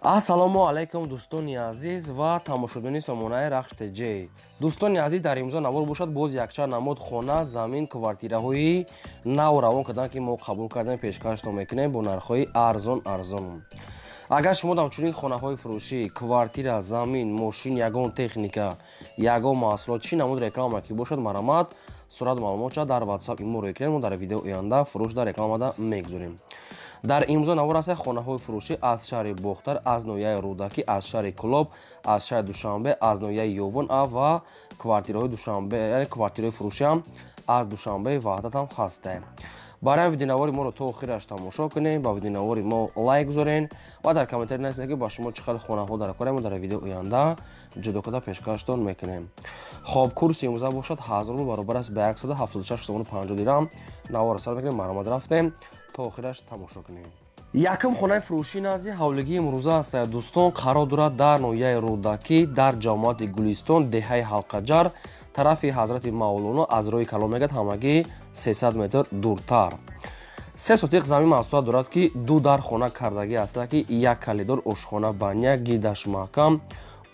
Ассалому алайкум, дӯстони азиз ва тамошобинони сомонаи Рахш ТЖ. Дӯстони азиз, дар имрӯза навор бошад, боз якчанд намуд хона, замин, квартираҳои нав равон карданд, ки мо қабул кардем, пешкаштон мекунем бо нархҳои арзон арзон. Агар шумо ҳамчунин хонаҳои фурӯшӣ, квартира, замин, мошин, ягон техника, ягон маҳсулот, чӣ намуд реклама ки бошад, марҳамат, сурат маълумотша дар WhatsApp имо рӯй кунед, мо дар видео оянда фурӯш дар рекламада мегузорем. Дар имрӯза навор аст хонаҳои фурӯшӣ аз шаҳри Бохтар, аз ноҳияи Рӯдакӣ, аз шаҳри Кӯлоб, аз шаҳри Душанбе, аз ноҳияи Ёвон ва квартираҳои Душанбе, яъне квартираҳои фурӯшӣ ҳам аз Душанбе Ваҳдат ҳам ҳастем. Барои видеонавори моро то охираш тамошо кунем, ба видеонавори мо лайк гузорен ва дар комментарий нависед, ки ба шумо чӣ хел хонаҳо дар кор, мо дар видео оянда ҷудо карда пешкаштон мекунем. Хоб, курси имрӯза бошад 1000 рубл, баробар аст ба 176 сомону 50 дирам. Наворро сар мекунем, марҳамат, рафтем, то охираш тамошо кунем. Якум хонаи фурӯшӣ назди ҳавлигии имрӯза аст, дӯстон, қарор дорад дар ноҳияи Рӯдакӣ, дар ҷамоати Гулистон, деҳаи Ҳалқаҷар, тарафи Ҳазрати Мавлоно аз роҳи калон мегад ҳамагӣ 300 метр дуртар. 3 сотиқ замин маҳсулот дорад, ки ду дар хона кардагӣ аст, ки як калидор, ошхона, баня, гидаш маҳкам,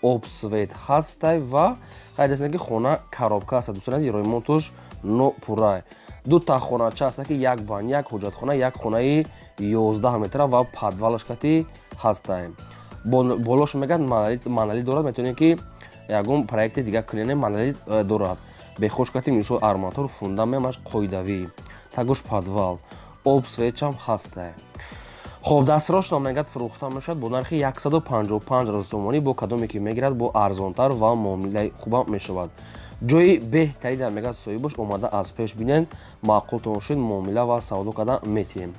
об, свет ҳастай ва қайд аст, ки хона коробка аст, дӯстон азиз, ремонтуш нопурра. Ду та хонача аст, ки як баня, як ҳоҷатхона, як хонаи 11 метра ва подвалаш кати ҳастай. Болош мегад монолит дорад, метавонед, ки ягон проекти дигар кунед, монолит дорад. Бехош кати, мисол, арматур, фундамент ҳамаш қоидавӣ, тагош подвал, об, светчам ҳастай. Хоб, дастрошно мегад фурӯхта мешавад бо нархи 155 ҳазор сомонӣ. Бо кадоме ки мегирад, бо арзонтар ва муомилаи хубам мешавад. Ҷои беҳтарида мегад соҳибош, омада аз пеш бинед, маъқултон шуд, муомила ва савдо карда метиҳем.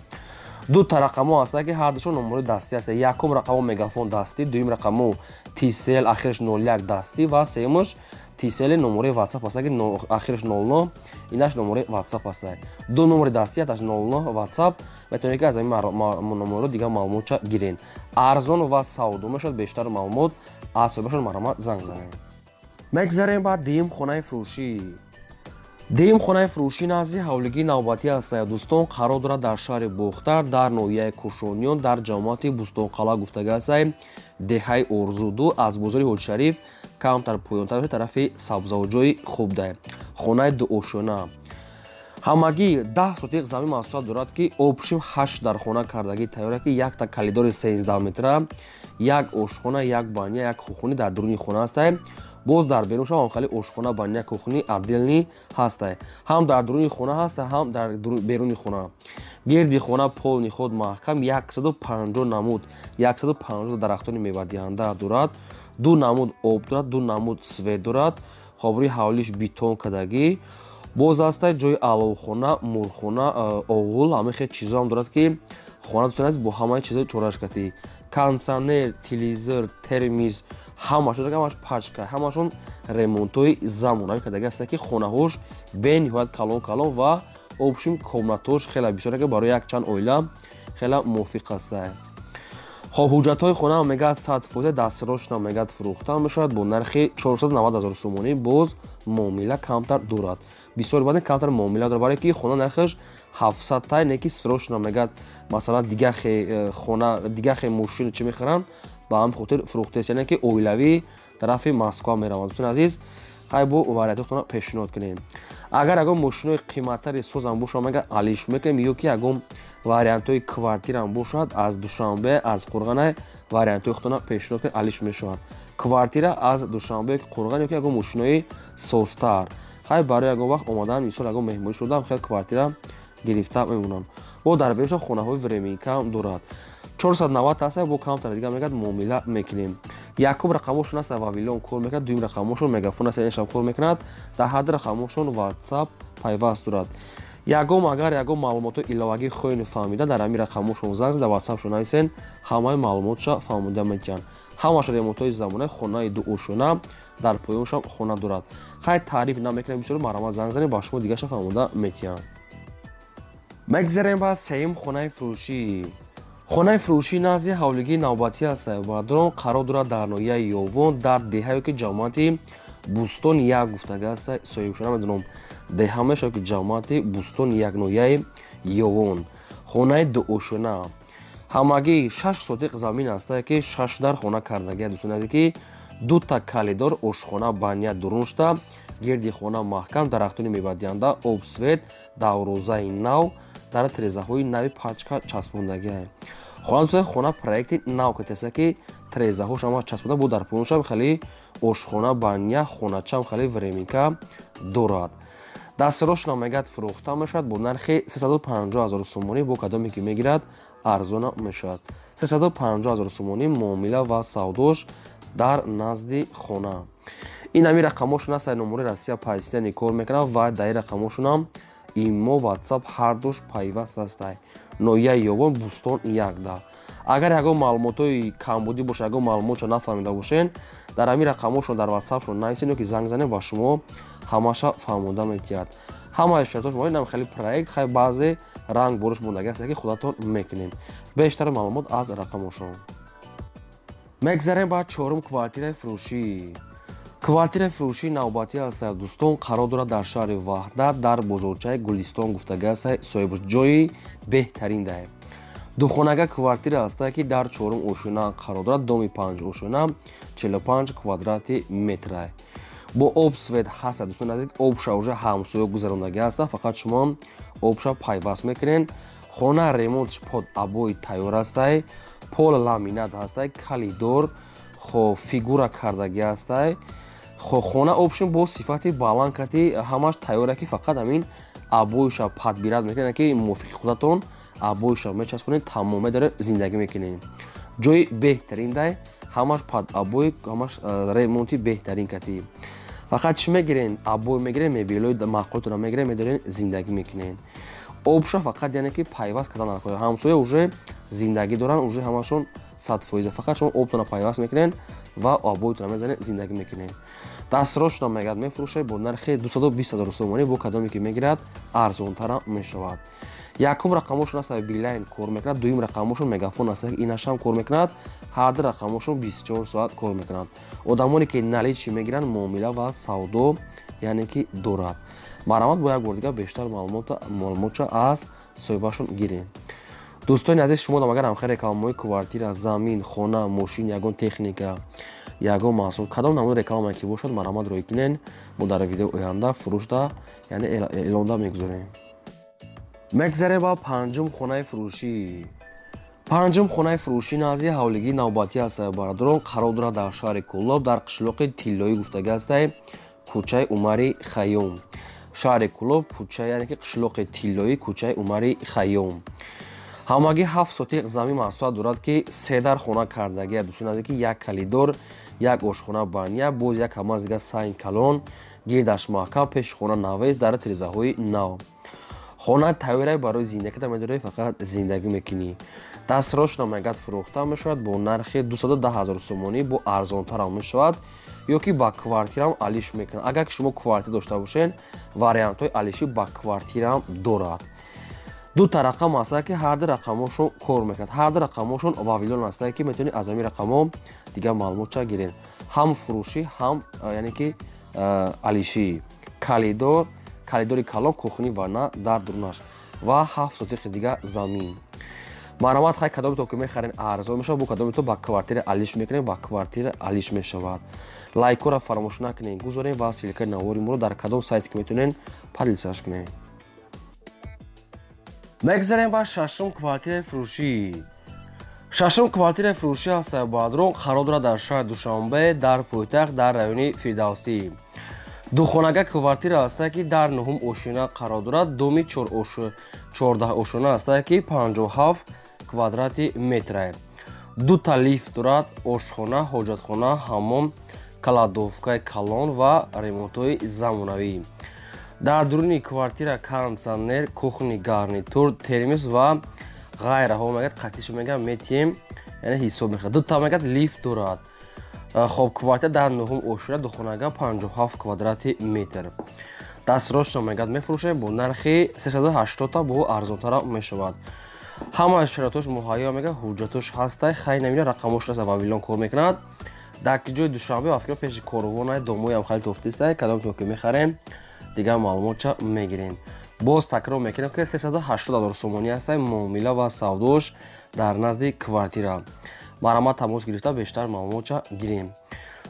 Ду та рақамҳо ҳастанд, ки ҳардушон номарои дастӣ ҳастанд. Якум рақамо Мегафон дастӣ, дуюм рақамо Тисел, ахираш 01 дастӣ ва сеюмаш Тисели номарои WhatsApp ҳастанд, ки ахираш 09, инаш номарои WhatsApp ҳастанд. Ду номари дастӣ, яташ 09 WhatsApp, метавонед, ки аз ҳамин номаро дигар маълумотча гирен. Арзон ва савдо мешавад, бештар маълумот аз соҳибашон марҳамат занг занед. Мегзарем ба дуюм хонаи фурӯшӣ. Дуюм хонаи фурӯшӣ назди ҳавлигии навбатӣ аст, дӯстон, қарор дорад дар шаҳри Бохтар, дар ноҳияи Кӯшониён, дар ҷамоати Бӯстонқалъа гуфтага астай, деҳаи Орзуду, аз бозори Ҳоҷишариф камтар поёнтар, тарафи сабзавоҷои хубдай. Хонаи дуошёна, ҳамагӣ 10 сотиқ замин маҳсулот дорад, ки общим ҳашт дар хона кардагӣ тайёр, ки якта калидори 13 метра, як ошхона, як баня, як кухни дар дуруни хона ҳастай. Боз дар берун шав ҳамхали ошхона, баня, кухни отдельный ҳастай. Ҳам дар дуруни хона ҳаста, ҳам дар беруни хона. Гирди хона полный худ маҳкам, 150 намуд, 150 дарахтони мевадиҳанда дорад, ду намуд об дорад, ду намуд свет дорад. Хоб, рӯи ҳавлиш бетон кардагӣ. Боз ҳастай ҷои аловхона, мурғхона, оғул, ҳамаи хел чизоам дорад, ки хона, дӯстон азиз, бо ҳамаи чизои чораш катӣ, кондитсионер, телевизор, термиз, ҳамаш, ҳамаш пачка, ҳамашон ремонтҳои замонавӣ кардаги ҳастанд, ки хонаҳош бениҳоят калон калон ва общим комнатҳош хеле бисёр, ки барои якчанд оила хеле мувофиқ ҳастанд. Хоб, ҳуҷҷатҳои хона мегӯяд 100%, дастрошна мегӯяд фурӯхта мешавад бо нархи 490 ҳазор сомонӣ. Боз муомила камтар дорад, бисёр баъд камтар муомила дорад, барое ки хона нархаш 700 тай, не ки срочно мегӯяд, масалан, дигахе хона, дигахе мошин чӣ мехаранд, ба ҳамин хотир фурӯхтест, яъне ки оилавӣ тарафи Москва мераванд. Дӯстони азиз, хай, бо вариантҳоятонро пешниҳод кунем. Агар ягон мошинои қиматтари созам бошад, мегӯяд, алиш мекунем, ё ки ягон вариантҳои квартираам бошад аз Душанбе, аз Қурғана, вариантҳои худтона пешниҳод кунед, алиш мешавад. Квартира аз Душанбе, Қурған ё ки ягон мошинои созтар. Хай, барои ягон вақт омадан, мисол, ягон меҳмонӣ шудам, хел квартира гирифта мемонанд. Бо дар беруншон хонаҳои временкаам дорад. 490 аст, бо камтар дигар мегӯяд муомила мекунем. Якум рақамошон аст, Вавилон кор мекунад, дуюм рақамошон Мегафон аст, инашам кор мекунад, дар ҳарду рақамошон WhatsApp пайваст дорад. Ягон агар ягон маълумотҳои иловагӣ хоҳед фаҳмида, дар ҳамин рақамошон занг, дар WhatsAppшон нависен, ҳамаи маълумотша фаҳмонида метиҳанд. Ҳамаша ремонтҳои замонаи, хонаи дуошёна, дар поёншам хона дорад. Хай, таъриф намекунем бисёр, марҳамат, занг занед, ба шумо дигарша фаҳмонида метиҳанд. Мегзарем ба сеюм хонаи фурӯшӣ. Хонаи фурӯшӣ назди ҳавлигии навбатӣ аст, бародарон, қарор дорад дар ноҳияи Ёвон, дар деҳае ки ҷамоати Бӯстон як гуфтага аст. Соҳибшо намедонам, деҳа мешавад, ки ҷамоати Бӯстон як, ноҳияи Ёвон. Хонаи дуошёна, Ҳамагӣ 6 сотиқ замин ҳастае, ки 6 дар хона кардагия, дӯстони азиз, ки дута калидор, ошхона, баня дурун шуда, гирди хона маҳкам, дарахтони мевадиҳанда, об, свет, даврозаи нав, дар трезаҳои нави пачка часпондагия. Хона, дӯстони, хона проекти нав катеста, ки трезаҳош ҳама часпонда бо дар поёншам хеле ошхона, баня, хоначам хеле временка дорад. Дастрошона мегӯяд, фурӯхта мешавад бо нархи 350 ҳазор сомонӣ. Бо кадоме ки мегирад, арзона мешавад. 350 ҳазор сомонӣ муомила ва савдош дар назди хона. Ин ҳамин рақамошон аст, номури Россия пайстани кор мекунад ва дар ин рақамошонам имо, ватсап ҳардуш пайваст ҳастай. Ноҳияи Ёвон, Бӯстон якда. Агар ягон маълумотҳои камбудӣ бошад, ягон маълумотшо нафаҳмида бошен, дар ҳамин рақамошон дар ватсапшон нависен ё ки занг занед, ба шумо ҳамаша фаҳмонда метиҳад. Ҳамаи шартош инам хеле проект, хай баъзе ранг боруш мондагӣ аст, ки худатон мекунед. Бештар маълумот аз рақамошон. Мегзарем ба чорум квартираи фурӯшӣ. Квартираи фурӯшии навбатӣ аст, дӯстон, қарор дорад дар шаҳри Ваҳдат, дар бозорчаи Гулистон гуфтагӣ аст, соҳиб ҷои беҳтарин даҳем. Духонага квартира аст, ки дар чорум ошёна қарор дорад, доми 5 ошёна, 45 квадрати метра. Бо об, свет ҳаст, дӯстони азиз, обша уже ҳамсоя гузарондагӣ аст, фақат шумо обша пайваст мекунед. Хона ремонтш под обои тайёр ҳастай, пол ламинат ҳастай, калидор хо фигура кардагӣ ҳастай. Хона обшин бо сифати баланд кати ҳамаш тайёра, ки фақат ҳамин обоиша подбирать мекунед, ки мувофиқи худатон обоиша мечаспонед, тамом, медоред, зиндагӣ мекунед. Ҷои беҳтарин дай, ҳамаш под обои, ҳамаш ремонти беҳтарин кати. Фақат чӣ мегирен? Обои мегирен, мебелои маъқултона мегирен, медорен, зиндагӣ мекунед. Обша фақат яъне ки пайваст кардан накунед. Ҳамсоя уже зиндагӣ доранд, уже ҳамашон 100%. Фақат шумо обтона пайваст мекунед ва обоитона мезанед, зиндагӣ мекунед. Дастрошона мегӯяд, мефурӯшад бо нархи 220 ҳазор сомонӣ. Бо кадоме ки мегирад, арзонтара мешавад. Якум рақамошон аст, Билайн кор мекунад, дуюм рақамошон Мегафон аст, инашам кор мекунад. Ҳар ду рақамошон 24 соат кор мекунанд. Одамоне ки наличный мегиранд, муомила ва савдо яъне ки дорад. Марҳамат, бо як бор дигар бештар маълумотша аз соҳибашон гирем. Дӯстони азиз, шумо агар ҳамхел рекламаҳои квартира, замин, хона, мошин, ягон техника, ягон маҳсул, кадом намуди реклама ки бошад, марҳамат рӯй кунед, мо дар видеои оянда фурӯшда, яъне эълонда мегузорем. Мегзарем ба панҷум хонаи фурӯшӣ. Панҷум хонаи фурӯшӣ назди ҳавлигии навбатӣ аст, бародарон, қарор дорад дар шаҳри Кӯлоб, дар қишлоқи Тиллоӣ гуфтагӣ ҳастай, кӯчаи Умари Хайём. Шаҳри Кӯлоб, кӯча, яъне ки қишлоқи Тиллоӣ, кӯчаи Умари Хайём. Ҳамагӣ 7 сотиқ замин масоҳат дорад, ки се дар хона кардагия, дӯстони азиз, ки як калидор, як ошхона, баня, боз як ҳамаз дига сайн калон, гирдаш маҳкам, пеши хона навес, дар тирезаҳои нав. Хона тайёрай барои зиндагӣ, медорӣ, фақат зиндагӣ мекунӣ. Дастрошона мегӯяд, фурӯхта мешавад бо нархи 210 ҳазор сомонӣ, бо арзонтарам мешавад ё ки ба квартираам алиш мекунад. Агар ки шумо квартира дошта бошед, вариантҳои алишӣ ба квартираам дорад. Дута рақам ҳастанд, ки ҳар ду рақамошон кор мекунад. Ҳар ду рақамошон Вавилон ҳастанд, ки метавонед аз ҳамин рақамҳо дигар маълумотча гиред. Ҳам фурӯшӣ, ҳам яъне ки алишӣ. Калидор, калидори калон, кухни, ванна дар дурунаш ва 7 сотиқи дига замин. Марҳамат, хай кадомето ки мехарен, арзон мешавад, бо кадомето ба квартира алиш мекунем, ба квартира алиш мешавад. Лайкҳоро фаромӯш накунед, гузорем ва ссылкаи навори моро дар кадом сайте ки метавонед, поделиться кунед. Мегзарем ба шашум квартираи фурӯшӣ. Шашум квартираи фурӯшӣ ҳаст, бародарон, қарор дорад дар шаҳри Душанбе, дар пойтахт, дар райони Фирдавсӣ. Духонага квартира ҳаста, ки дар нуҳум ошёна қарор дорад, доми 14 ошёна ҳаста, ки 57 квадрати метра. Дута лифт дорад, ошхона, ҳоҷатхона, ҳаммом, кладовкаи калон ва ремонтҳои замонавӣ. Дар дуруни квартира кондитсионер, кухни гарнитур, термос ва ғайраҳо мегӯяд, қатишо мегӯяд, метиҳем, яъне ҳисоб мехӯрад. Дута мегӯяд лифт дорад. Хоб, квартира дар нуҳум ошёна, духонага, 57 квадрати метр. Дастрошно мегӯяд, мефурӯшем бо нархи 380, бо арзонтара мешавад. Ҳамаи шароитош муҳайё мегӯяд, ҳуҷҷатош ҳастай, хай намира рақамош аст, Вавилон кор мекунад. Дар ҷои Душанбе ва фикр пеши корвонай домои хеле тофтистай, кадом то ки мехарем, дигар маълумотча мегирем. Боз такрор мекунем, ки 380 ҳазор сомонӣ ҳастай, муомила ва савдош Дар назди квартира марҳамат тамос гирифта бештар маълумотча гирем.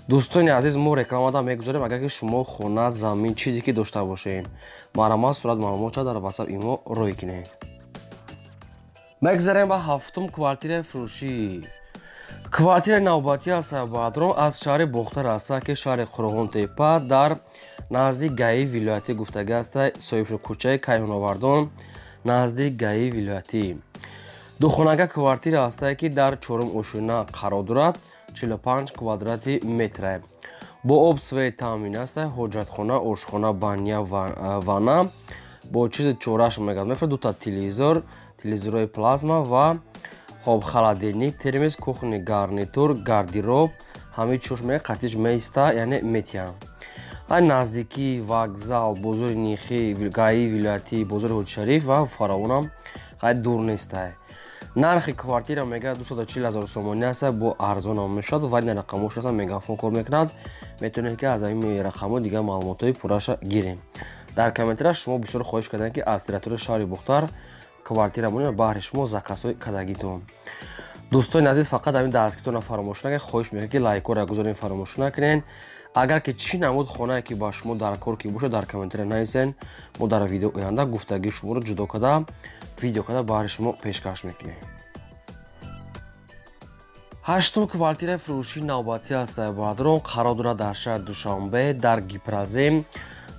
Дӯстони азиз, мо рекламада мегузорем. Агар ки шумо хона, замин, чизе ки дошта бошед, марҳамат сурат маълумотча дар WhatsApp имо рӯй кунед. Мегзарем ба ҳафтум квартираи фурӯшӣ. Квартираи навбатӣ аст, бародарон, аз шаҳри Бохтар аст, ки шаҳри Қурғонтепа дар назди ГАИ вилоятӣ гуфтагӣ аст, соҳибшо кӯчаи Кайҳоновардон назди ГАИ вилоятӣ. Духонага квартира аст, ки дар чорум ошёна қарор дорад, 45 квадрати метра. Бо об, свет таъмин аст, ҳоҷатхона, ошхона, баня, ванна, бо чизи чораш мегӯяд мефа дута телевизор, телевизорҳои плазма ва хоб холодильник, термос, кухонный гарнитур, гардероб, ҳамаи чиҳош мега қатиш меиста, яъне метиҳам. Ай наздикии вокзал, бозори Нихи, ГАИ вилоятӣ, бозори Ҳоҷишариф ва фаровонам хай дур нестай. Нархи квартира мега 240 000 сомонӣ аст, бо арзонам мешавад ва ин рақамҳош аст, мегафон кор мекунад. Метавонед, ки аз ҳамин рақамҳо дигар маълумотҳои пурраша гирем. Дар комментария шумо бисёр хоҳиш кардем, ки аз территорияи шаҳри Бохтар квартира монем, баҳри шумо заказҳои кардагитон. Дӯстони азиз, фақат ҳамин дастгиритонро фаромӯш накунед. Хоҳиш мекунем, ки лайкҳоро гузорем, фаромӯш накунед. Агар ки чӣ намуд хонае ки ба шумо дар кор ки бошад, дар комментария нависен. Мо дар видео оянда гуфтагии шуморо ҷудо карда, видео карда баҳри шумо пешкаш мекунем. Ҳаштум квартираи фурӯшии навбатӣ аст, бародарон, қарор дорад дар шаҳри Душанбе дар Гипрозем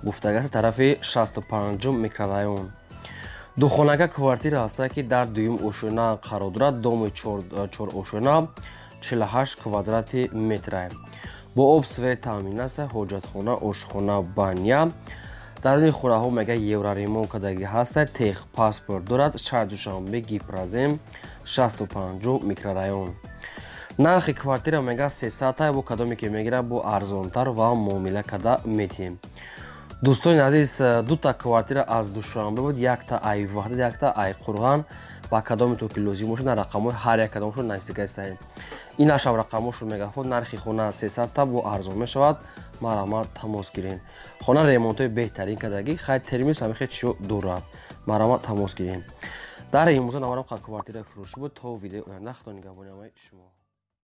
гуфтагӣ аст, тарафи 65-ум микрорайон. Духонага квартира аст, ки дар дуюм ошёна қарор дорад, доми чор ошёна, 48 квадрати метра. Бо об, свет таъмин аст, ҳоҷатхона, ошхона, баня. Даруни хонаҳо мега евроремонт кардагӣ ҳаст, техпаспорт дорад. Шаҳри Душанбе, Гипрозем, 65-ум микрорайон. Нархи квартира мега 300, бо кадоме ки мегирад, бо арзонтар ва муомила карда метиҳем. Дӯстони азиз, дута квартира аз Душанбе буд, якта ай Ваҳдат, якта ай Қурған. Ба кадоме то ки лозим бошад, на рақамҳои ҳар як кадомашон наздика истаем. Ин ашав рақамҳошон мегафон. Нархи хона 300, бо арзон мешавад, марҳамат тамос гирем. Хона ремонтҳои беҳтарин кардагӣ, хай термис, ҳамихе чиё дорад, марҳамат тамос гирем. Дар имрӯза наварам квартираи фурӯшӣ буд. То видеои оянда, худо нигаҳбони ҳамаи шумо.